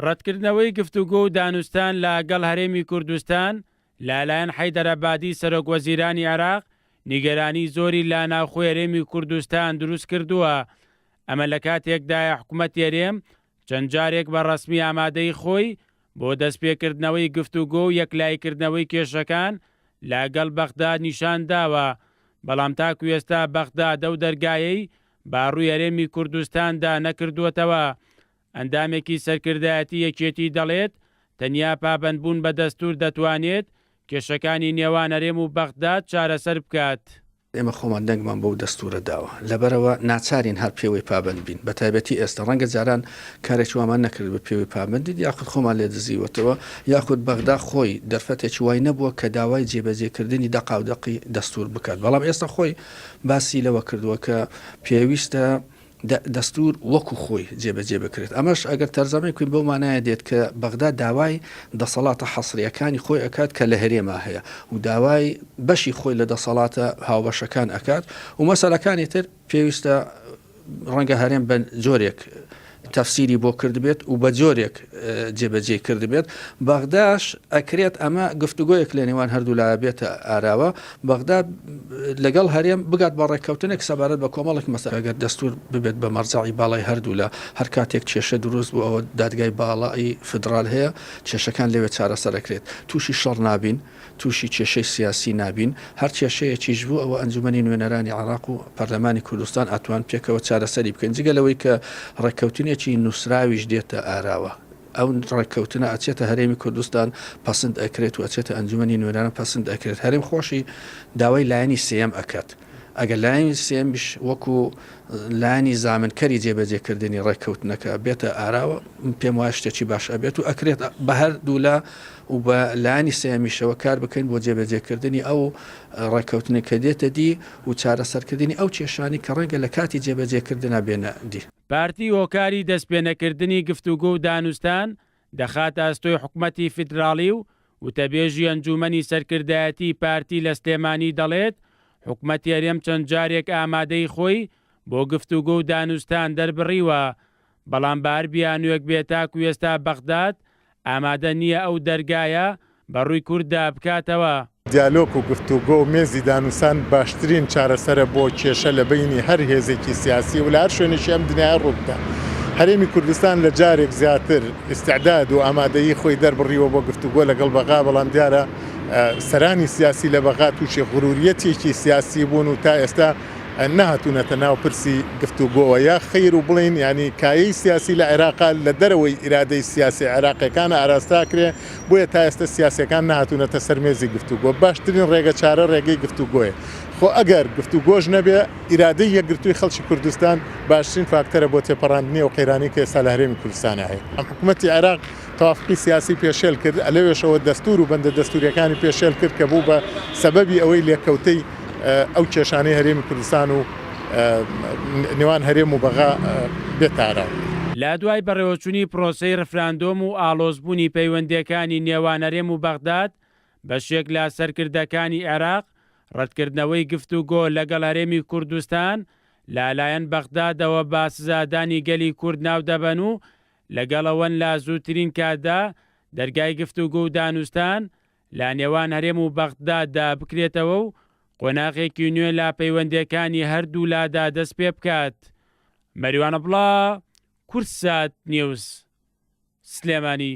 ڕەتکردنەوەی گفتوگۆ و دانوستان لە گەڵ هەرێمی کوردستان لە لایەن حەیدەر عەبادی سەرۆک وەزیرانی عێراق نیگەرانی زۆری لە ناوخۆی هەرێمی کوردستان دروست کردووە. ئەمە لە کاتێکدایە حکومەتی هەرێم چەند جارێک بە ڕەسمی ئامادەیی خۆی بۆ دەستپێکردنەوەی گفتوگۆ و یەکلاییکردنەوەی کێشەکان لە گەڵ بەغداد نیشان داوە، بەڵام تاکو ئێستا بەغداد ئەو دەرگایەی بە ڕووی هەرێمی کوردستاندا نەکردووەتەوە. ئەندامێکی سەرکردایەتی یەکێتی دەڵێت، تەنیا پابەندبوون بە دەستوور دەتوانێت کێشەکانی نێوان هەرێم و بەغداد چارەسەر بکات. ئێمە خۆمان دەنگمان بەو دەستوورە داوە، لەبەرئەوە ناچارین هەر پێوەی پابەند بین، بەتایبەتی ئێستا، ڕەنگە جاران کارێکی وامان نەکردبێت پێوەی پابەند بین، یاخود خۆمان لێ دزیوەتەوە، یاخود بەغدا خۆی دەرفەتێکی وای نەبووە کە داوای جێبەجێکردنی دەقاودەقی دەستوور بکات، بەڵام ئێستا خۆی باسی لەوە کردووە کە پێویستە دەستوور وەکو خۆی جێبەجێ بکرێت، ئەمەش ئەگەر تەرجەمەی بکەین بەو مانایە دێت کە بەغدا داوای دەسەڵاتە حەسرییەکانی خۆی ئەکات کە لە هەرێما هەیە و داوای بەشی خۆی لە دەسەڵاتە هاوبەشەکان ئەکات و مەسەلەکانی تر پێویستە ڕەنگە هەرێم بە جۆرێک تەفسیری بۆ کردبێت و بە جۆرێک جێبەجێی کردبێت بەغداش ئەکرێت ئەمە گفتوگۆیەک لە نێوان هەردوولا بێتە ئاراوە بەغدا لەگەڵ هەرێم بگات بە ڕێککەوتنێک سەبارەت بە کۆمەڵێک مەسەلە. ئەگەر دەستوور ببێت بە مەرجەعی باڵای هەردوولا، هەر کاتێک کێشە دروست بوو ئەوە دادگای باڵای فیدڕال هەیە، کێشەکان لەوێ چارەسەر ئەکرێت. تووشی شەڕ نابین، تووشی کێشەی سیاسی نابین. هەر کێشەیەکیش بوو ئەوە ئەنجومەنی نوێنەرانی عێراق و پەرلەمانی کوردستان ئەتوان پێکەوە چارەسەری بکەین. جگە لەوەی کە ڕێککەوتنێکی نووسراویش دێتە ئاراوە. ئەو ڕێککەوتنە ئەچێتە هەرێمی کوردستان پەسند ئەکرێت و ئەچێتە ئەنجومەنی نوێنەران پەسند ئەکرێت هەرێم خۆشی داوای لایەنی سێیەم ئەکات ئەگەر لایەنی سێیەمیش وەکو لایەنی زامنکەری جێبەجێکردنی ڕێککەوتنەکە بێتە ئاراوە پێم وایە شتێکی باش ئەبێت و ئەکرێت بە هەردوولا و بە لایەنی سێیەمیشەوە کار بکەین بۆ جێبەجێکردنی ئەو ڕێککەوتنە کە دێتە دی و چارەسەرکردنی ئەو کێشانەی کە ڕەنگە لە کاتی جێبەجێکردنا بێنە دی. پارتی هۆکاری دەستپێنەکردنی گفتوگۆ و دانوستان دەخاتە ئەستۆی حکومەتی فیدراڵی و وتەبێژی ئەنجوومەنی سەرکردایەتیی پارتی لە سلێمانی دەڵێت، حکومەتی هەرێم چەند جارێک ئامادەیی خۆی بۆ گفتوگۆ و دانوستان دەربڕیوە، بەڵام بە هەر بیانووێک بێت تاکو ئێستا بەغداد ئامادە نییە ئەو دەرگایە بە ڕووی کورددا بکاتەوە. دیالۆگ و گفتوگۆ و مێزی دانوسان باشترین چارەسەرە بۆ کێشە لە بەینی هەر هێزێکی سیاسی و لە هەر شوێنێکی ئەم دنیایە ڕووبدا. هەرێمی کوردستان لە جارێک زیاتر ئیستعداد و ئامادەیی خۆی دەربڕیوە بۆ گفتوگۆ لەگەڵ بەغا، بەڵام دیارە سەرانی سیاسی لە بەغا تووشی غروریەتێکی سیاسی بوون و تا ئێستا نەهاتوونەتە ناو پرسی گفتوگۆوە یا خەیر و بڵێین یانی کایەی سیاسی لە عێراقا لە دەرەوەی ئیرادەی سیاسی عێراقیەکانە ئاراستە ئەکرێ بۆیە تا ئێستا سیاسیەکان نەهاتوونەتە سەر مێزی گفتوگۆ باشترین ڕێگە چارە ڕێگەی گفتوگۆیە خۆ ئەگەر گفتوگۆش نەبێ ئیرادەی یەکگرتووی خەڵکی کوردستان باشترین فاکتەرە بۆ تێپەڕاندنی ئەو قەیرانەی کە ئێستا لە هەرێمی کوردستانا هەیە حکومەتی عێراق تەوافقی سیاسی پێشێل کرد، لەوێشەوە دەستوور و بەندە دەستوورییەکانی پێشێل کرد کە بوو بە سەبەبی ئەوەی لێکەوتەی ئەو کێشانەی هەرێمی کوردستان و نێوان هەرێم و بەغا بێتە ئاراوە. لە دوای بەڕێوەچوونی پرۆسەی رفراندۆم و ئاڵۆزبوونی پەیوەندییەکانی نێوان هەرێم و بەغداد، بەشێک لە سەرکردەکانی عێراق رەتکردنەوەی گفتوگۆ لەگەڵ هەرێمی کوردستان لە لایەن بەغدادەوە بە سزادانی گەلی کورد ناودەبەن و لەگەڵ ئەوەن لە زووترین کاتدا دەرگای گفتوگۆ و دانوستان لە نێوان هەرێم و بەغداددا بکرێتەوە و قۆناغێکی نوێ لە پەیوەندییەکانی هەردوولادا دەستپێبکات. مەریوان عەبدوڵا، کوردسات نیوز، سلێمانی.